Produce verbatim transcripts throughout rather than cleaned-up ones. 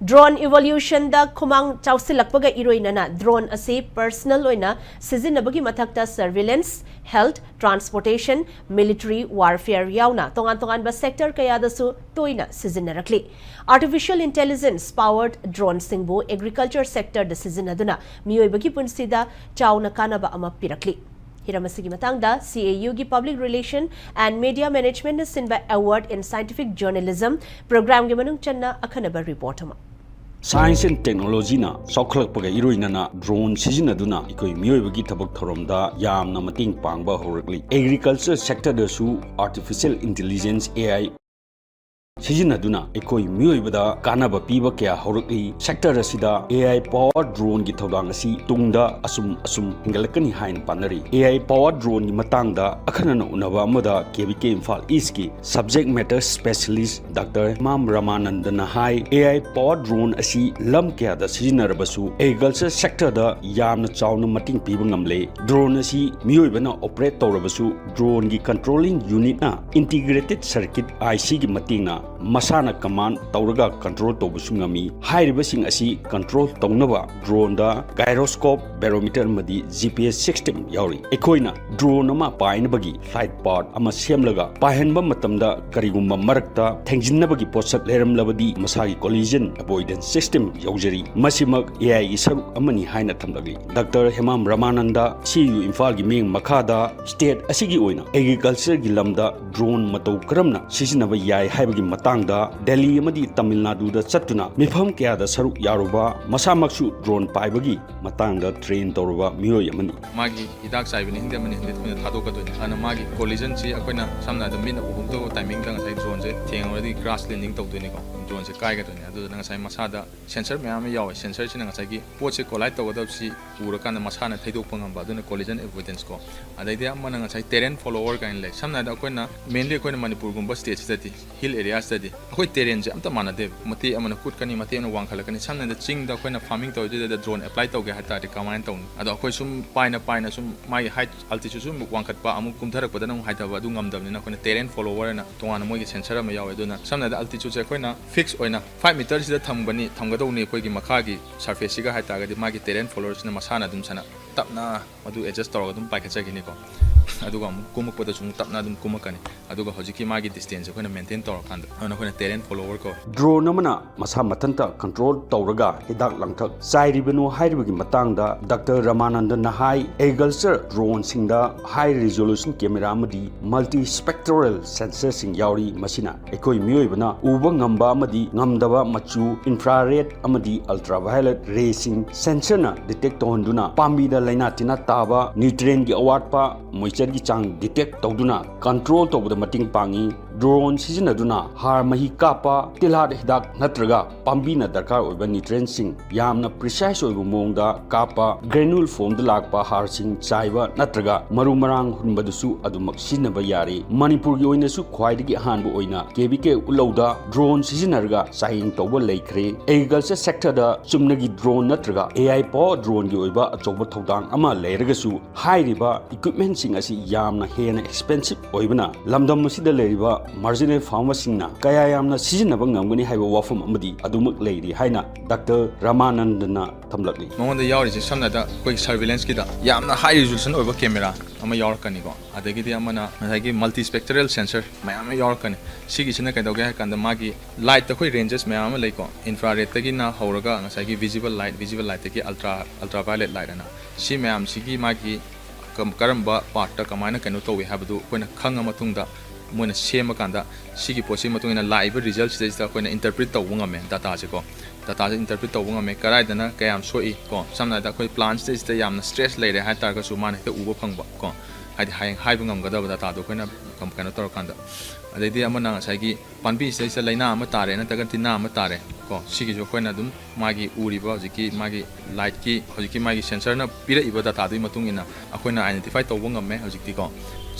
Drone evolutionꯗ ꯈꯨꯃꯥꯡ ꯆꯥꯎꯁꯤꯜꯂꯛꯄꯒ ꯏꯔꯣꯏꯅꯅ drone ꯑꯁꯤ personal ꯑꯣꯏꯅ ꯁꯤꯖꯤꯟꯅꯕꯒꯤ ꯃꯊꯛꯇ surveillance, health, transportation, military warfare ꯌꯥꯎꯅ ꯇꯣꯉꯥꯟ ꯇꯣꯉꯥꯟꯕ sector ꯀꯌꯥꯗꯁꯨ ꯇꯣꯏꯅ ꯁꯤꯖꯤꯟꯅꯔꯛꯂꯤ꯫ Artificial intelligence powered droneꯁꯤꯡꯕꯨ agriculture sectorꯗ ꯁꯤꯖꯤꯟꯅꯗꯨꯅ ꯃꯤꯑꯣꯏꯕꯒꯤ ꯄꯨꯟꯁꯤꯗ ꯆꯥꯎꯅ ꯀꯥꯟꯅꯕ ꯑꯃ ꯄꯤꯔꯛꯂꯤ꯫ ꯍꯤꯔꯝ ꯑꯁꯤꯒꯤ ꯃꯇꯥꯡꯗ CAUꯒꯤ Public Relation and Media Managementꯅ ꯁꯤꯟꯕ Award in Scientific Journalism programꯒꯤ ꯃꯅꯨꯡ ꯆꯟꯅ ꯑꯈꯟꯅꯕ report ꯑꯃ꯫ Science and Technologyꯅ ꯆꯥꯎꯈꯠꯂꯛꯄꯒ ꯏꯔꯣꯏꯅꯅ drone ꯁꯤꯖꯤꯟꯅꯗꯨꯅ ꯑꯩꯈꯣꯏ ꯃꯤꯑꯣꯏꯕꯒꯤ ꯊꯕꯛ ꯊꯧꯔꯝꯗ ꯌꯥꯝꯅ ꯃꯇꯦꯡ ꯄꯥꯡꯕ ꯍꯧꯔꯛꯂꯤ꯫ Agriculture sectorꯗꯁꯨ artificial intelligence, AI ꯁꯤꯖꯤꯟꯅꯗꯨꯅ ꯑꯩꯈꯣꯏ ꯃꯤꯑꯣꯏꯕꯗ ꯀꯥꯟꯅꯕ ꯄꯤꯕ ꯀꯌꯥ ꯍꯧꯔꯛꯂꯤ꯫ Sector ꯑꯁꯤꯗ AI power droneꯒꯤ ꯊꯧꯗꯥꯡ ꯑꯁꯤ ꯇꯨꯡꯗ ꯑꯁꯨꯝ ꯑꯁꯨꯝ ꯍꯦꯟꯒꯠꯂꯛꯀꯅꯤ ꯍꯥꯏꯅ ꯄꯥꯅꯔꯤ꯫ AI power droneꯒꯤ ꯃꯇꯥꯡꯗ ꯑꯈꯟꯅꯅ ꯎꯅꯕ ꯑꯃꯗ KVK Imphal Eastꯀꯤ subject matter specialist Doctor Hemam ꯔꯃꯥꯅꯟꯗꯅ ꯍꯥꯏ, AI power drone ꯑꯁꯤ ꯂꯝ ꯀꯌꯥꯗ ꯁꯤꯖꯤꯟꯅꯔꯕꯁꯨ agriculture sectorꯗ ꯌꯥꯝꯅ ꯆꯥꯎꯅ ꯃꯇꯦꯡ ꯄꯤꯕ ꯉꯝꯂꯦ꯫ Drone ꯑꯁꯤ ꯃꯤꯑꯣꯏꯕꯅ operate ꯇꯧꯔꯕꯁꯨ droneꯒꯤ controlling unitꯅ integrated circuit ICꯒꯤ ꯃꯇꯦꯡꯅ ꯃꯁꯥꯅ command ꯇꯧꯔꯒ control ꯇꯧꯕꯁꯨ ꯉꯝꯃꯤ꯫ ꯍꯥꯏꯔꯤꯕꯁꯤꯡ ꯑꯁꯤ control ꯇꯧꯅꯕ droneꯗ gyroscope, barometer ꯑꯃꯗꯤ GPS system ꯌꯥꯎꯔꯤ꯫ ꯑꯩꯈꯣꯏꯅ drone ꯑꯃ ꯄꯥꯏꯅꯕꯒꯤ flight path ꯑꯃ ꯁꯦꯝꯂꯒ ꯄꯥꯏꯍꯟꯕ ꯃꯇꯝꯗ ꯀꯔꯤꯒꯨꯝꯕ ꯃꯔꯛꯇ ꯊꯦꯡꯖꯤꯟꯅꯕꯒꯤ ꯄꯣꯠꯁꯛ ꯂꯩꯔꯝꯂꯕꯗꯤ ꯃꯁꯥꯒꯤ collision avoidance system ꯌꯥꯎꯖꯔꯤ꯫ ꯃꯁꯤꯃꯛ AIꯒꯤ ꯁꯔꯨꯛ ꯑꯃꯅꯤ ꯍꯥꯏꯅ ꯊꯝꯂꯛꯂꯤ꯫ Doctor ꯍꯦꯃꯥꯝ ꯔꯃꯥꯅꯟꯗ, CU ꯏꯝꯐꯥꯜꯒꯤ ꯃꯤꯠꯌꯦꯡ ꯃꯈꯥꯗ state ꯑꯁꯤꯒꯤ ꯑꯣꯏꯅ agricultureꯒꯤ lamꯗ drone ꯃꯇꯧ ꯀꯔꯝꯅ ꯁꯤꯖꯤꯟꯅꯕ ꯌꯥꯏ ꯍꯥꯏꯕꯒꯤ ꯃꯇꯥꯡꯗ ꯗꯦꯜꯂꯤ ꯑꯃꯗꯤ ꯇꯥꯃꯤꯜ ꯅꯥꯗꯨꯗ ꯆꯠꯇꯨꯅ ꯃꯤꯐꯝ ꯀꯌꯥꯗ ꯁꯔꯨꯛ ꯌꯥꯔꯨꯕ, ꯃꯁꯥꯃꯛꯁꯨ drone ꯄꯥꯏꯕꯒꯤ ꯃꯇꯥꯡꯗ train ꯇꯧꯔꯕ ꯃꯤꯑꯣꯏ ꯑꯃꯅꯤ꯫ ꯃꯥꯒꯤ ꯍꯤꯗꯥꯛ ꯆꯥꯏꯕꯅꯤ ꯈꯪꯗꯦ ꯑꯃꯅꯤ ꯈꯪꯗꯦ ꯑꯩꯈꯣꯏꯅ ꯊꯥꯗꯣꯛꯀꯗꯣꯏꯅꯤ꯫ ꯑꯗꯨꯅ ꯃꯥꯒꯤ collisionꯁꯤ ꯑꯩꯈꯣꯏꯅ ꯁꯝꯅ ꯍꯥꯏꯔꯕꯗ ꯃꯤꯠꯅ ꯎꯍꯧꯗꯕ timingꯗ ꯉꯁꯥꯏ droneꯁꯦ ꯊꯦꯡꯉꯨꯔꯗꯤ crash landing ꯇꯧꯗꯣꯏꯅꯤꯀꯣ, droneꯁꯦ ꯀꯥꯏꯒꯗꯣꯏꯅꯤ꯫ ꯑꯗꯨꯗꯨꯅ ꯉꯁꯥꯏ ꯃꯁꯥꯗ sensor ꯃꯌꯥꯝ ꯑꯃ ꯌꯥꯎꯋꯦ꯫ Sensorꯁꯤꯅ ꯉꯁꯥꯏꯒꯤ ꯄꯣꯠꯁꯦ collide ꯇꯧꯒꯗꯕꯁꯤ ꯎꯔꯀꯥꯟꯗ ꯃꯁꯥꯅ ꯊꯩꯗꯣꯛꯄ ꯉꯝꯕ, ꯑꯗꯨꯅ collision avoidance ꯀꯣ꯫ ꯑꯗꯩꯗꯤ ꯑꯃꯅ ꯉꯁꯥꯏ terrain follower ꯀꯥꯏꯅ ꯂꯩ꯫ ꯁꯝꯅ ꯍꯥꯏꯔꯕꯗ ꯑꯩꯈꯣꯏꯅ mainly ꯑꯩꯈꯣꯏꯅ ꯃꯅꯤꯄꯨꯔꯒꯨꯝꯕ stateꯁꯤꯗꯗꯤ hill areaꯁꯤꯗ ꯁꯤꯗꯗꯤ ꯑꯩꯈꯣꯏ ꯇꯦꯔꯦꯟꯁꯦ ꯑꯝꯇ ꯃꯥꯟꯅꯗꯦꯕ꯫ ꯃꯇꯦꯛ ꯑꯃꯅ ꯀꯨꯠꯀꯅꯤ, ꯃꯇꯦꯛ ꯑꯃꯅ ꯋꯥꯡꯈꯠꯂꯛꯀꯅꯤ꯫ ꯁꯝꯅ ꯍꯥꯏꯔꯕꯗ ꯆꯤꯡꯗ ꯑꯩꯈꯣꯏꯅ ꯐꯥꯔꯃꯤꯡ ꯇꯧꯔꯤꯗꯨꯗ ꯗ꯭ꯔꯣꯟ ꯑꯦꯄ꯭ꯂꯥꯏ ꯇꯧꯒꯦ ꯍꯥꯏ ꯇꯥꯔꯗꯤ ꯀꯃꯥꯏꯅ ꯇꯧꯅꯤ? ꯑꯗꯣ ꯑꯩꯈꯣꯏ ꯁꯨꯝ ꯄꯥꯏꯅ ꯄꯥꯏꯅ ꯁꯨꯝ ꯃꯥꯒꯤ ꯍꯥꯏꯠ, ꯑꯜꯇꯤꯆꯨꯠꯁꯨ ꯑꯃꯨꯛ ꯋꯥꯡꯈꯠꯄ, ꯑꯃꯨꯛ ꯀꯨꯝꯊꯔꯛꯄꯗꯅ ꯑꯃꯨꯛ ꯍꯥꯏꯊꯕ, ꯑꯗꯨ ꯉꯝꯗꯕꯅꯤꯅ ꯑꯩꯈꯣꯏꯅ ꯇꯦꯔꯦꯟ ꯐꯣꯂꯣꯋꯔ ꯍꯥꯏꯅ ꯇꯣꯉꯥꯟꯅ ꯃꯣꯏꯒꯤ ꯁꯦꯟꯁꯔ ꯑꯃ ꯌꯥꯎꯋꯦ꯫ ꯑꯗꯨꯅ ꯁꯝꯅ ꯍꯥꯏꯔꯕꯗ ꯑꯜꯇꯤꯆꯨꯠꯁꯦ ꯑꯩꯈꯣꯏꯅ ꯐꯤꯛꯁ ꯑꯣꯏꯅ ꯐꯥꯏꯚ ꯃꯤꯇꯔꯁꯤꯗ ꯊꯝꯒꯅꯤ, ꯊꯝꯒꯗꯧꯅꯤ ꯑꯩꯈꯣꯏꯒꯤ ꯃꯈꯥꯒꯤ ꯁꯔꯐꯦꯁꯁꯤꯒ ꯍꯥꯏ ꯇꯥꯔꯒꯗꯤ ꯃꯥꯒꯤ ꯇꯦꯔꯦꯟ ꯐꯣꯂꯣꯋꯔꯁꯤꯅ ꯃꯁꯥꯅ ꯑꯗꯨꯝ ꯁꯥꯟꯅ ꯇꯞꯅ ꯑꯗꯨ ꯑꯦꯗꯖꯁ ꯇꯧꯔꯒ ꯑꯗꯨꯝ ꯄꯥꯏꯈꯠꯆꯈꯤꯅꯤꯀꯣ꯫ ꯑꯗꯨꯒ ꯑꯃꯨꯛ ꯀꯨꯝꯃꯛꯄꯗꯁꯨ ꯑꯃꯨꯛ ꯇꯞꯅ ꯑꯗꯨꯝ ꯀꯨꯝꯃꯛꯀꯅꯤ꯫ ꯑꯗꯨꯒ ꯍꯧꯖꯤꯛꯀꯤ ꯃꯥꯒꯤ ꯗꯤꯁꯇꯦꯟꯁꯁꯦ ꯑꯩꯈꯣꯏꯅ ꯃꯦꯟꯇꯦꯟ ꯇꯧꯔꯀꯥꯟꯗ ꯑꯗꯨꯅ ꯑꯩꯈꯣꯏꯅ ꯇꯦꯔꯦꯟ ꯐꯣꯂꯣꯋꯔ ꯀꯧꯋꯦ꯫ ꯗ꯭ꯔꯣꯟ ꯑꯃꯅ ꯃꯁꯥ ꯃꯊꯟꯇ ꯀꯟꯇ꯭ꯔꯣꯜ ꯇꯧꯔꯒ ꯍꯤꯗꯥꯛ ꯂꯥꯡꯊꯛ ꯆꯥꯏꯔꯤꯕꯅꯣ ꯍꯥꯏꯔꯤꯕꯒꯤ ꯃꯇꯥꯡꯗ ꯗꯥꯛꯇꯔ ꯔꯃꯥꯅꯟꯗꯟꯅ ꯍꯥꯏ, ꯑꯦꯒ꯭ꯔꯤꯀꯜꯆꯔ ꯗ꯭ꯔꯣꯟꯁꯤꯡꯗ ꯍꯥꯏ ꯔꯤꯖꯣꯂꯨꯁꯟ ꯀꯦꯃꯦꯔꯥ ꯑꯃꯗꯤ ꯃꯜꯇꯤ ꯁ꯭ꯄꯦꯛꯇ꯭ꯔꯦꯜ ꯁꯦꯟꯁꯔꯁꯤꯡ ꯌꯥꯎꯔꯤ꯫ ꯃꯁꯤꯅ ꯑꯩꯈꯣꯏ ꯃꯤꯑꯣꯏꯕꯅ ꯎꯕ ꯉꯝꯕ ꯑꯃꯗꯤ ꯉꯝꯗꯕ ꯃꯆꯨ, ꯏꯟꯐ꯭ꯔꯥꯔꯦꯗ ꯑꯃꯗꯤ ꯑꯜꯇ꯭ꯔꯥꯚꯥꯏꯑꯣꯂꯦꯠ ꯔꯦꯁꯤꯡ ꯁꯦꯟꯁꯔꯅ ꯗꯤꯇꯦꯛ ꯇꯧꯍꯟꯗꯨꯅ ꯄꯥꯝꯕꯤꯗ ꯂꯥꯏꯅꯥ ꯇꯤꯟꯅꯥ ꯇꯥꯕ, ꯅ꯭ꯌꯨꯇ꯭ꯔꯤꯌꯦꯟꯒꯤ ꯑꯋꯥꯠꯄ, ꯃꯣꯏꯆꯔꯒꯤ ꯆꯥꯡ ꯗꯤꯇꯦꯛ ꯇꯧꯗꯨꯅ ꯀꯟꯇ꯭ꯔꯣꯜ ꯇꯧꯕꯗ ꯃꯇꯦꯡ ꯄꯥꯡꯏ꯫ ꯗ꯭ꯔꯣꯟ ꯁꯤꯖꯤꯟꯅꯗꯨꯅ ꯍꯥꯔ ꯃꯍꯤ ꯀꯥꯞꯄ, ꯇꯤꯜꯍꯥꯠ ꯍꯤꯗꯥꯛ ꯅꯠꯇ꯭ꯔꯒ ꯄꯥꯝꯕꯤꯅ ꯗꯔꯀꯥꯔ ꯑꯣꯏꯕ ꯅ꯭ꯌꯨꯇ꯭ꯔꯤꯌꯦꯟꯁꯤꯡ ꯌꯥꯝꯅ ꯄ꯭ꯔꯤꯁꯥꯏꯁ ꯑꯣꯏꯕ ꯃꯑꯣꯡꯗ ꯀꯥꯞꯄ, ꯒ꯭ꯔꯦꯅꯨꯜ ꯐꯣꯝꯗ ꯂꯥꯛꯄ ꯍꯥꯔꯁꯤꯡ ꯆꯥꯏꯕ ꯅꯠꯇ꯭ꯔꯒ ꯃꯔꯨ ꯃꯔꯥꯡ ꯍꯨꯟꯕꯗꯁꯨ ꯑꯗꯨꯃꯛ ꯁꯤꯖꯤꯟꯅꯕ ꯌꯥꯔꯦ꯫ ꯃꯅꯤꯄꯨꯔꯒꯤ ꯑꯣꯏꯅꯁꯨ ꯈ꯭ꯋꯥꯏꯗꯒꯤ ꯑꯍꯥꯟꯕ ꯑꯣꯏꯅ ꯀꯦ ꯚꯤ ꯀꯦ ꯎꯠꯂꯧꯗ ꯗ꯭ꯔꯣꯟ ꯁꯤꯖꯤꯟꯅꯔꯒ ꯆꯥꯌꯦꯡ ꯇꯧꯕ ꯂꯩꯈ꯭ꯔꯦ꯫ ꯑꯦꯒ꯭ꯔꯤꯀꯜꯆꯔ ꯁꯦꯛꯇꯔꯗ ꯆꯨꯝꯅꯒꯤ ꯗ꯭ꯔꯣꯟ ꯅꯠꯇ꯭ꯔꯒ ꯑꯦ ꯑꯥꯏ ꯄꯥꯋꯔ ꯗ꯭ꯔꯣꯟꯒꯤ ꯑꯣꯏꯕ ꯑꯆꯧꯕ ꯊꯧꯗꯥꯡ ꯑꯃ ꯂꯩꯔꯒꯁꯨ, ꯍꯥꯏꯔꯤꯕ ꯏꯀ꯭ꯋꯤꯞꯃꯦꯟꯁꯤꯡ ꯑꯁꯤ ꯌꯥꯝꯅ ꯍꯦꯟꯅ ꯑꯦꯛꯁꯄꯦꯟꯁꯤꯞ ꯑꯣꯏꯕꯅ ꯂꯝꯗꯝ ꯑꯁꯤꯗ ꯂꯩꯔꯤꯕ ꯃꯥꯔꯖꯤꯅꯦꯜ ꯐꯥꯔꯃꯔꯁꯤꯡꯅ ꯀꯌꯥ ꯌꯥꯝꯅ ꯁꯤꯖꯤꯟꯅꯕ ꯉꯝꯒꯅꯤ ꯍꯥꯏꯕ ꯋꯥꯐꯝ ꯑꯃꯗꯤ ꯑꯗꯨꯃꯛ ꯂꯩꯔꯤ ꯍꯥꯏꯅ ꯗꯥꯛꯇꯔ ꯔꯃꯥꯅꯟꯗꯅ ꯊꯝꯂꯛꯂꯤ꯫ ꯃꯉꯣꯟꯗ ꯌꯥꯎꯔꯤꯁꯦ ꯁꯝꯅ ꯍꯥꯏꯔꯕꯗ ꯑꯩꯈꯣꯏꯒꯤ ꯁꯔꯚꯤꯂꯦꯟꯁꯀꯤꯗ ꯌꯥꯝꯅ ꯍꯥꯏ ꯔꯤꯖꯣꯂꯨꯁꯟ ꯑꯣꯏꯕ ꯀꯦꯃꯦꯔꯥ ꯑꯃ ꯌꯥꯎꯔꯛꯀꯅꯤꯀꯣ, ꯑꯗꯒꯤꯗꯤ ꯑꯃꯅ ꯉꯁꯥꯏꯒꯤ ꯃꯜꯇꯤ ꯁ꯭ꯄꯦꯛꯇ꯭ꯔꯦꯜ ꯁꯦꯟꯁꯔ ꯃꯌꯥꯝ ꯑꯃ ꯌꯥꯎꯔꯛꯀꯅꯤ꯫ ꯁꯤꯒꯤꯁꯤꯅ ꯀꯩꯗꯧꯒꯦ ꯍꯥꯏ ꯀꯥꯟꯗ ꯃꯥꯒꯤ ꯂꯥꯏꯠꯇ ꯑꯩꯈꯣꯏ ꯔꯦꯟꯖꯦꯁ ꯃꯌꯥꯝ ꯑꯃ ꯂꯩꯀꯣ, ꯏꯟꯐ꯭ꯔꯥꯔꯦꯗꯇꯒꯤꯅ ꯍꯧꯔꯒ ꯉꯁꯥꯏꯒꯤ visible light, visible ꯂꯥꯏꯠꯇꯒꯤ ultra, ultraviolet light ꯑꯅ, ꯁꯤ ꯃꯌꯥꯝꯁꯤꯒꯤ ꯃꯥꯒꯤ ꯀꯝ-, ꯀꯔꯝꯕ ꯄꯥꯔꯠꯇ ꯀꯃꯥꯏꯅ ꯀꯩꯅꯣ ꯇꯧꯏ ꯍꯥꯏꯕꯗꯨ ꯑꯩꯈꯣꯏꯅ ꯈꯪꯉ ꯃꯇꯨꯡꯗ ꯃꯣꯏꯅ ꯁꯦꯝꯃꯀꯥꯟꯗ ꯁꯤꯒꯤ ꯄꯣꯠꯁꯤꯒꯤ ꯃꯇꯨꯡ ꯏꯟꯅ ꯂꯥꯛꯏꯕ ꯔꯤꯖꯜꯠꯁꯤꯗꯩꯁꯤꯗ ꯑꯩꯈꯣꯏꯅ ꯏꯟꯇꯔꯄ꯭ꯔꯤꯠ ꯇꯧꯕ ꯉꯝꯃꯦ, ꯗꯥꯇꯥꯁꯦꯀꯣ꯫ ꯗꯥꯇꯥꯁꯦ ꯏꯟꯇꯔꯄ꯭ꯔꯤꯠ ꯇꯧꯕ ꯉꯝꯃꯦ, ꯀꯗꯥꯏꯗꯅ ꯀꯌꯥꯝ ꯁꯣꯛꯏ ꯀꯣ꯫ ꯁꯝꯅ ꯍꯥꯏꯔꯕꯗ ꯑꯩꯈꯣꯏ ꯄ꯭ꯂꯥꯟꯁꯤꯗꯩꯁꯤꯗ ꯌꯥꯝꯅ ꯁ꯭ꯇ꯭ꯔꯦꯁ ꯂꯩꯔꯦ ꯍꯥꯏ ꯇꯥꯔꯒꯁꯨ ꯃꯥꯅ ꯍꯦꯛꯇ ꯎꯕ ꯐꯪꯕ ꯀꯣ, ꯍꯥꯏꯗꯤ ꯍꯌꯦꯡ ꯍꯥꯏꯕ ꯉꯝꯒꯗꯕ ꯗꯥꯇꯥꯗꯣ ꯑꯩꯈꯣꯏꯅ ꯀꯝ-, ꯀꯩꯅꯣ ꯇꯧꯔꯀꯥꯟꯗ꯫ ꯑꯗꯩꯗꯤ ꯑꯃꯅ ꯉꯁꯥꯏꯒꯤ ꯄꯥꯝꯕꯤꯁꯤꯗꯩꯁꯤꯗ ꯂꯥꯏꯅꯥ ꯑꯃ ꯇꯥꯔꯦ ꯅꯠꯇ꯭ꯔꯒ ꯇꯤꯟꯅꯥ ꯑꯃ ꯇꯥꯔꯦ ꯀꯣ, ꯁꯤꯒꯤꯁꯨ ꯑꯩꯈꯣꯏꯅ ꯑꯗꯨꯝ ꯃꯥꯒꯤ ꯎꯔꯤꯕ ꯍꯧꯖꯤꯛꯀꯤ ꯃꯥꯒꯤ ꯂꯥꯏꯠꯀꯤ ꯍꯧꯖꯤꯛꯀꯤ ꯃꯥꯒꯤ ꯁꯦꯟꯁꯔꯅ ꯄꯤꯔꯛꯏꯕ ꯗꯥꯇꯥꯗꯨꯒꯤ ꯃꯇꯨꯡ ꯏꯟꯅ ꯑꯩꯈꯣꯏꯅ ꯑꯥꯏꯗꯦꯟꯇꯤꯐꯥꯏ ꯇꯧꯕ ꯉꯝꯃꯦ ꯍꯧꯖꯤꯛꯇꯤꯀꯣ꯫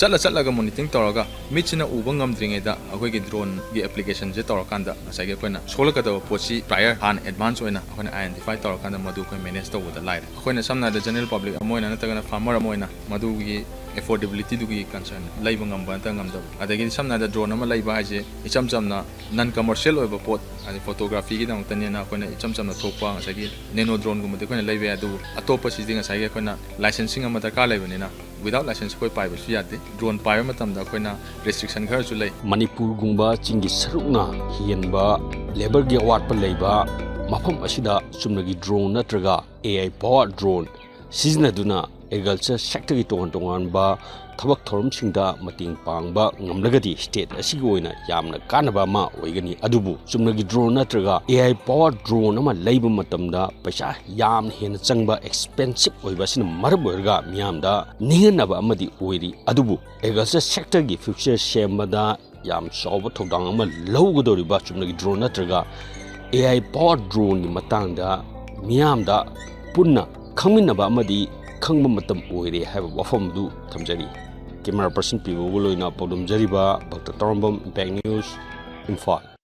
ꯆꯠꯂ ꯆꯠꯂꯒ ꯃꯣꯅꯤꯇꯔꯤꯡ ꯇꯧꯔꯒ ꯃꯤꯠꯁꯤꯅ ꯎꯕ ꯉꯝꯗ꯭ꯔꯤꯉꯩꯗ ꯑꯩꯈꯣꯏꯒꯤ ꯗ꯭ꯔꯣꯟꯒꯤ ꯑꯦꯄ꯭ꯂꯤꯀꯦꯁꯟꯁꯦ ꯇꯧꯔꯀꯥꯟꯗ ꯉꯁꯥꯏꯒꯤ ꯑꯩꯈꯣꯏꯅ ꯁꯣꯛꯂꯛꯀꯗꯕ ꯄꯣꯠꯁꯤ ꯄ꯭ꯔꯥꯏꯌꯔ ꯍꯥꯟꯅ ꯑꯦꯗꯚꯥꯟꯁ ꯑꯣꯏꯅ ꯑꯩꯈꯣꯏꯅ ꯑꯥꯏꯗꯦꯟꯇꯤꯐꯥꯏ ꯇꯧꯔꯀꯥꯟꯗ ꯃꯗꯨ ꯑꯩꯈꯣꯏ ꯃꯦꯅꯦꯖ ꯇꯧꯕꯗ ꯂꯥꯏꯔꯦ꯫ ꯑꯩꯈꯣꯏꯅ ꯁꯝꯅ ꯍꯥꯏꯔꯕꯗ ꯖꯦꯅꯔꯦꯜ ꯄꯕ꯭ꯂꯤꯛ ꯑꯃ ꯑꯣꯏꯅ ꯅꯠꯇ꯭ꯔꯒꯅ ꯐꯥꯔꯃꯔ ꯑꯃ ꯑꯣꯏꯅ ꯃꯗꯨꯒꯤ ꯑꯦꯐꯣꯔꯗꯦꯕꯤꯂꯤꯇꯤꯗꯨꯒꯤ ꯀꯟꯁꯔꯟ, ꯂꯩꯕ ꯉꯝꯕ ꯅꯠꯇ꯭ꯔꯒ ꯉꯝꯗꯕ, ꯑꯗꯒꯤꯗꯤ ꯁꯝꯅ ꯍꯥꯏꯔꯕꯗ ꯗ꯭ꯔꯣꯟ ꯑꯃ ꯂꯩꯕ ꯍꯥꯏꯁꯦ ꯏꯆꯝ ꯆꯝꯅ ꯅꯟ ꯀꯃꯔꯁꯤꯌꯦꯜ ꯑꯣꯏꯕ ꯄꯣꯠ, ꯍꯥꯏꯗꯤ ꯐꯣꯇꯣꯒ꯭ꯔꯥꯐꯤꯒꯤꯗꯃꯛꯇꯅꯦꯅ ꯑꯩꯈꯣꯏꯅ ꯏꯆꯝ ꯆꯝꯅ ꯊꯣꯛꯄ ꯉꯁꯥꯏꯒꯤ ꯅꯦꯅꯣ ꯗ꯭ꯔꯣꯟꯒꯨꯝꯕꯗꯤ ꯑꯩꯈꯣꯏꯅ ꯂꯩꯕ ꯌꯥꯏ, ꯑꯗꯨꯕꯨ ꯑꯇꯣꯞꯄꯁꯤꯗꯤ ꯉꯁꯥꯏꯒꯤ ꯑꯩꯈꯣꯏꯅ ꯂꯥꯏꯁꯦꯟꯁꯤꯡ ꯑꯃ ꯗꯔꯀꯥꯔ ꯂꯩꯕꯅꯤꯅ, without license ꯑꯩꯈꯣꯏ ꯄꯥꯏꯕꯁꯨ ꯌꯥꯗꯦ꯫ ꯗ꯭ꯔꯣꯟ ꯄꯥꯏꯕ ꯃꯇꯝꯗ ꯑꯩꯈꯣꯏꯅ ꯔꯦꯁꯇ꯭ꯔꯤꯛꯁꯟ ꯈꯔꯁꯨ ꯂꯩ꯫ ꯃꯅꯤꯄꯨꯔꯒꯨꯝꯕ ꯆꯤꯡꯒꯤ ꯁꯔꯨꯛꯅ ꯍꯦꯟꯕ ꯂꯦꯕꯔꯒꯤ ꯑꯋꯥꯠꯄ ꯂꯩꯕ ꯃꯐꯝ ꯑꯁꯤꯗ ꯆꯨꯝꯅꯒꯤ ꯗ꯭ꯔꯣꯟ ꯅꯠꯇ꯭ꯔꯒ AI power drone ꯁꯤꯖꯤꯟꯅꯗꯨꯅ ꯑꯦꯒ꯭ꯔꯤꯀꯜꯆꯔ ꯁꯦꯛꯇꯔꯒꯤ ꯇꯣꯉꯥꯟ ꯇꯣꯉꯥꯟꯕ ꯊꯕꯛ ꯊꯧꯔꯝꯁꯤꯡꯗ ꯃꯇꯦꯡ ꯄꯥꯡꯕ ꯉꯝꯂꯒꯗꯤ ꯁ꯭ꯇꯦꯠ ꯑꯁꯤꯒꯤ ꯑꯣꯏꯅ ꯌꯥꯝꯅ ꯀꯥꯟꯅꯕ ꯑꯃ ꯑꯣꯏꯒꯅꯤ꯫ ꯑꯗꯨꯕꯨ ꯆꯨꯝꯅꯒꯤ ꯗ꯭ꯔꯣꯟ ꯅꯠꯇ꯭ꯔꯒ AI power drone ꯑꯃ ꯂꯩꯕ ꯃꯇꯝꯗ ꯄꯩꯁꯥ ꯌꯥꯝꯅ ꯍꯦꯟꯅ ꯆꯪꯕ, ꯑꯦꯛꯁꯄꯦꯟꯁꯤꯞ ꯑꯣꯏꯕ ꯑꯁꯤꯅ ꯃꯔꯝ ꯑꯣꯏꯔꯒ ꯃꯤꯌꯥꯝꯗ ꯅꯤꯡꯍꯟꯅꯕ ꯑꯃꯗꯤ ꯑꯣꯏꯔꯤ꯫ ꯑꯗꯨꯕꯨ ꯑꯦꯒ꯭ꯔꯤꯀꯜꯆꯔ ꯁꯦꯛꯇꯔꯒꯤ ꯐ꯭ꯌꯨꯆꯔ ꯁꯦꯝꯕꯗ ꯌꯥꯝ ꯆꯥꯎꯕ ꯊꯧꯗꯥꯡ ꯑꯃ ꯂꯧꯒꯗꯧꯔꯤꯕ ꯆꯨꯝꯅꯒꯤ ꯗ꯭ꯔꯣꯟ ꯅꯠꯇ꯭ꯔꯒ AI power droneꯒꯤ ꯃꯇꯥꯡꯗ ꯃꯤꯌꯥꯝꯗ ꯄꯨꯟꯅ ꯈꯪꯃꯤꯟꯅꯕ ꯑꯃꯗꯤ ꯈꯪꯕ ꯃꯇꯝ ꯑꯣꯏꯔꯦ ꯍꯥꯏꯕ ꯋꯥꯐꯝ ꯑꯗꯨ ꯊꯝꯖꯔꯤ꯫ ꯀꯦꯃꯦꯔꯥ ꯄꯔꯁꯟ ꯄꯤꯕꯒ ꯂꯣꯏꯅ ꯄꯥꯎꯗꯝꯖꯔꯤꯕ ꯚꯛꯇ ꯇꯔꯥꯝꯕꯝ, ꯏꯝꯄꯦꯛ ꯅ꯭ꯌꯨꯁ, ꯏꯝꯐꯥꯜ꯫